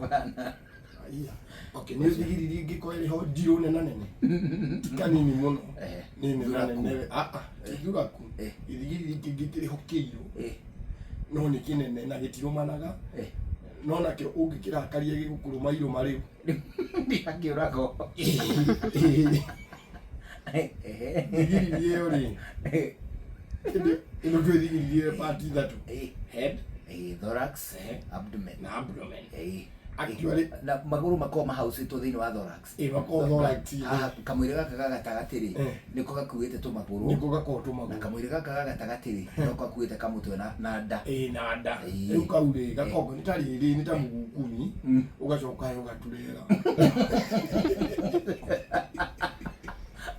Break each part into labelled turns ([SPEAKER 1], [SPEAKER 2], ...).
[SPEAKER 1] Bana.
[SPEAKER 2] Aya. Okay, nĩ thigiriri ĩngĩkorwo ĩrĩ ho njirũ nena nene. Ti kanini mũno. Nĩ nena
[SPEAKER 1] Thuraku.
[SPEAKER 2] nene. Ah ah, ti thuraku. Gĩthigiriri kĩngĩ kĩrĩ ho kĩirũ. No nĩ kĩnene na gĩtirũmanaga. No nakĩo ũngĩkĩrakaria gĩgũkũrũma irũma rĩu.
[SPEAKER 1] Ndikakĩũrago.
[SPEAKER 2] Thigiriri ĩyo rĩ, ĩno twĩ thigiriri ĩyo part ithatũ. Head,
[SPEAKER 1] Thorax, abdomen.
[SPEAKER 2] Na abdomen. Actually,
[SPEAKER 1] Na magũrũ makoragwo mahaucĩtwo thĩinĩ wa thorax.
[SPEAKER 2] Ĩ makoragwo thorax-inĩ.
[SPEAKER 1] Haha kamwĩrĩ gaka ga gatagatĩ rĩ, nĩko gakuĩte tũmagũrũ.
[SPEAKER 2] Nĩko gakoragwo
[SPEAKER 1] Na
[SPEAKER 2] tũmagũrũ.
[SPEAKER 1] kamwĩrĩ gaka ga gatagatĩ rĩ, nĩko gakuĩte kamũtwe na nda.
[SPEAKER 2] Ĩ na nda. Rĩu kau rĩ, gakoragwo nĩ ta rĩrĩ, nĩ ta mũgukuni, ũgacoka he ũgaturera.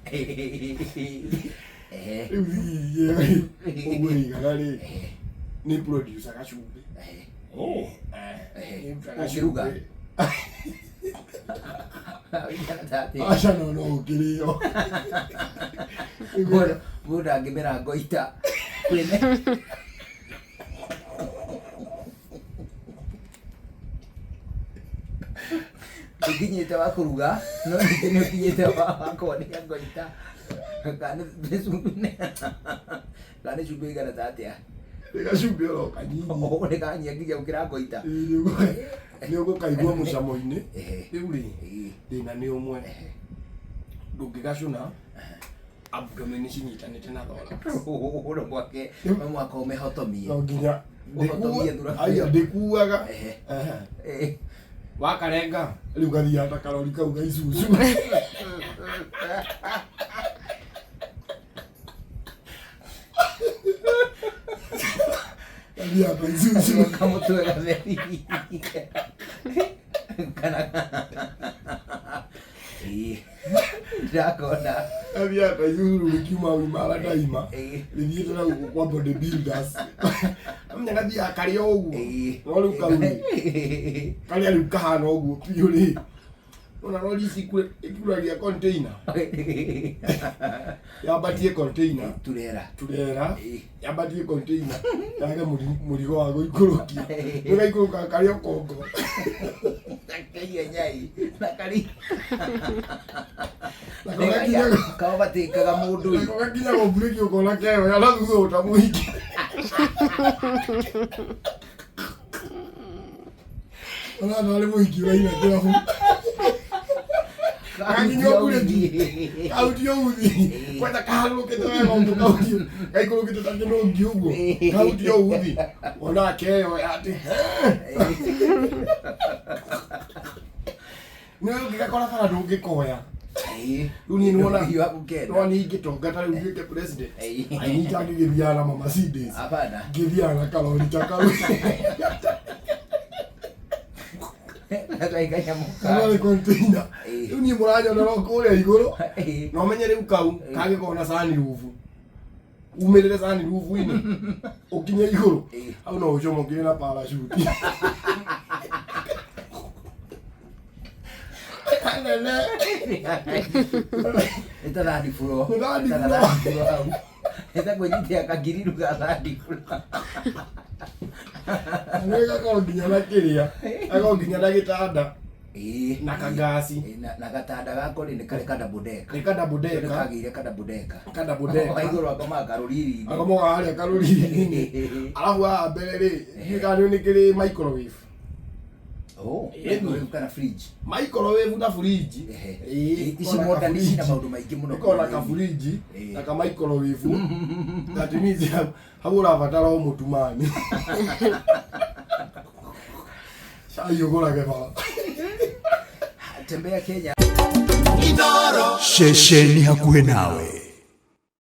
[SPEAKER 2] Rĩu thigiriri ĩyo rĩ, ũguo ĩigana rĩ, nĩ producer gacumbĩ.
[SPEAKER 1] Oh.
[SPEAKER 2] Nĩ
[SPEAKER 1] Ũkĩruga?
[SPEAKER 2] gacumbĩ.
[SPEAKER 1] Ũigana ta atĩa?
[SPEAKER 2] Aca no no ũkĩrĩo.
[SPEAKER 1] Mũndũ angĩmera ngoita kwĩne ndũkinyĩte wa kũruga no ningĩ nĩ ũkinyĩte wa kuonia ngoita kana nĩ cumbĩ kana nĩ cumbĩ ũigana ta atĩa?
[SPEAKER 2] Nĩ gacumbĩ oro kanyinyi.
[SPEAKER 1] Ũguo nĩ kanyia nginya gũkĩra ngoita.
[SPEAKER 2] Nĩ ũgũkaigua mũcamo-inĩ. Rĩu rĩ, thĩna nĩ ũmwe, ndũngĩgacũna abdomen cinyitanĩte na thorax.
[SPEAKER 1] No mwake no mwaka ũmĩhotomie.
[SPEAKER 2] No nginya
[SPEAKER 1] Ũhotomie thuraku.
[SPEAKER 2] Aya ndĩkuaga. Wakarenga rĩu gathiaga ta karori kau ga Isuzu. Gathiaga ta Isuzu.
[SPEAKER 1] Kamũtwe gatheri kana Ĩĩ. Ndakona.
[SPEAKER 2] Gathiaga ta Isuzu rĩkiuma imara ndaima. Rĩthiĩte na gũkũ kwa body builders. Amenya gathiaga karĩ o ũguo. No rĩu kau rĩ, karĩa rĩu kahana ũguo biũ rĩ. Ona rori ici ikuragia container. Yambatie container.
[SPEAKER 1] Turera.
[SPEAKER 2] Turera. Yambatie container. Yage mũrigo wa gũikũrũkia. Nĩ gaikũrũkaga karĩ o kongo.
[SPEAKER 1] Kaiya nyai. Na kari.
[SPEAKER 2] Nako gakinyaga
[SPEAKER 1] Kaobatĩkaga mũndũ.
[SPEAKER 2] Nako gakinyaga ũmburĩki ũkona keoya na thutha ũta mũingĩ. Ona narĩ mũingĩ ũraina kĩrabu. Gakinya ũmburĩki. Kauti ũguthi. Kwenda kaharũrũkĩte wega ũguo kauti. Gaikũrũkĩte ta kĩnũngi ũguo. Kauti ũguthi. Ona keoya atĩ. Nĩ ũngĩgakora bara ndũngĩkoya. Rĩu niĩ nĩwona
[SPEAKER 1] Hiũ gũkenda.
[SPEAKER 2] no niĩ ingĩtonga ta rĩu nduĩke president.
[SPEAKER 1] Ĩĩ.
[SPEAKER 2] Anyita ngĩgĩthiaga na ma Mercedes.
[SPEAKER 1] Hapana.
[SPEAKER 2] Ngĩthiaga na karori ta kau.
[SPEAKER 1] Gatarĩ kanyamũ ka-
[SPEAKER 2] Karori container.
[SPEAKER 1] Ĩĩ.
[SPEAKER 2] Rĩu niĩ mũranyonera o kũrĩa igũrũ.
[SPEAKER 1] Ĩĩ.
[SPEAKER 2] Na ũmenye rĩu kau kangĩkorwo na sunroof. Umĩrĩre sunroof-inĩ. Ũkinye igũrũ.
[SPEAKER 1] Ĩĩ.
[SPEAKER 2] Hau no ũcomokire na parachute. Nene.
[SPEAKER 1] Nĩ ta third floor.
[SPEAKER 2] Nĩ third
[SPEAKER 1] Nĩ ta
[SPEAKER 2] floor.
[SPEAKER 1] third floor hau. Nĩ ta kwĩnyitĩra kangiriru ga third floor.
[SPEAKER 2] Nĩ gakorwo nginya na kĩrĩa. Gakorwo nginya na gĩtanda.
[SPEAKER 1] Ĩĩ.
[SPEAKER 2] Na kangasi.
[SPEAKER 1] Ĩĩ, na gatanda gako rĩ nĩ karĩ ka double decker.
[SPEAKER 2] Nĩ ka double
[SPEAKER 1] Nĩ
[SPEAKER 2] decker.
[SPEAKER 1] kagĩire ka double decker.
[SPEAKER 2] Ka double decker.
[SPEAKER 1] Wa igũrũ akomaga karũriri-inĩ.
[SPEAKER 2] Akomaga harĩa karũriri-inĩ. Arabu haha mbere rĩ, ndiũĩ kana nĩ kĩrĩ microwave.
[SPEAKER 1] Oh,
[SPEAKER 2] Ĩĩ.
[SPEAKER 1] microwave kana fridge.
[SPEAKER 2] Microwave na fridge.
[SPEAKER 1] Ehe.
[SPEAKER 2] Ĩĩ,
[SPEAKER 1] Ici
[SPEAKER 2] kona
[SPEAKER 1] modern
[SPEAKER 2] ka
[SPEAKER 1] cina
[SPEAKER 2] fridge.
[SPEAKER 1] maũndũ maingĩ mũno.
[SPEAKER 2] Ĩkoragwo na kaburinji
[SPEAKER 1] Ĩĩ.
[SPEAKER 2] na ka microwave. That means hau ũrabatara o mũtumani. Cai ũgũrage bara.
[SPEAKER 1] Tembea Kenya.
[SPEAKER 3] Ceceni hakuhĩ nawe.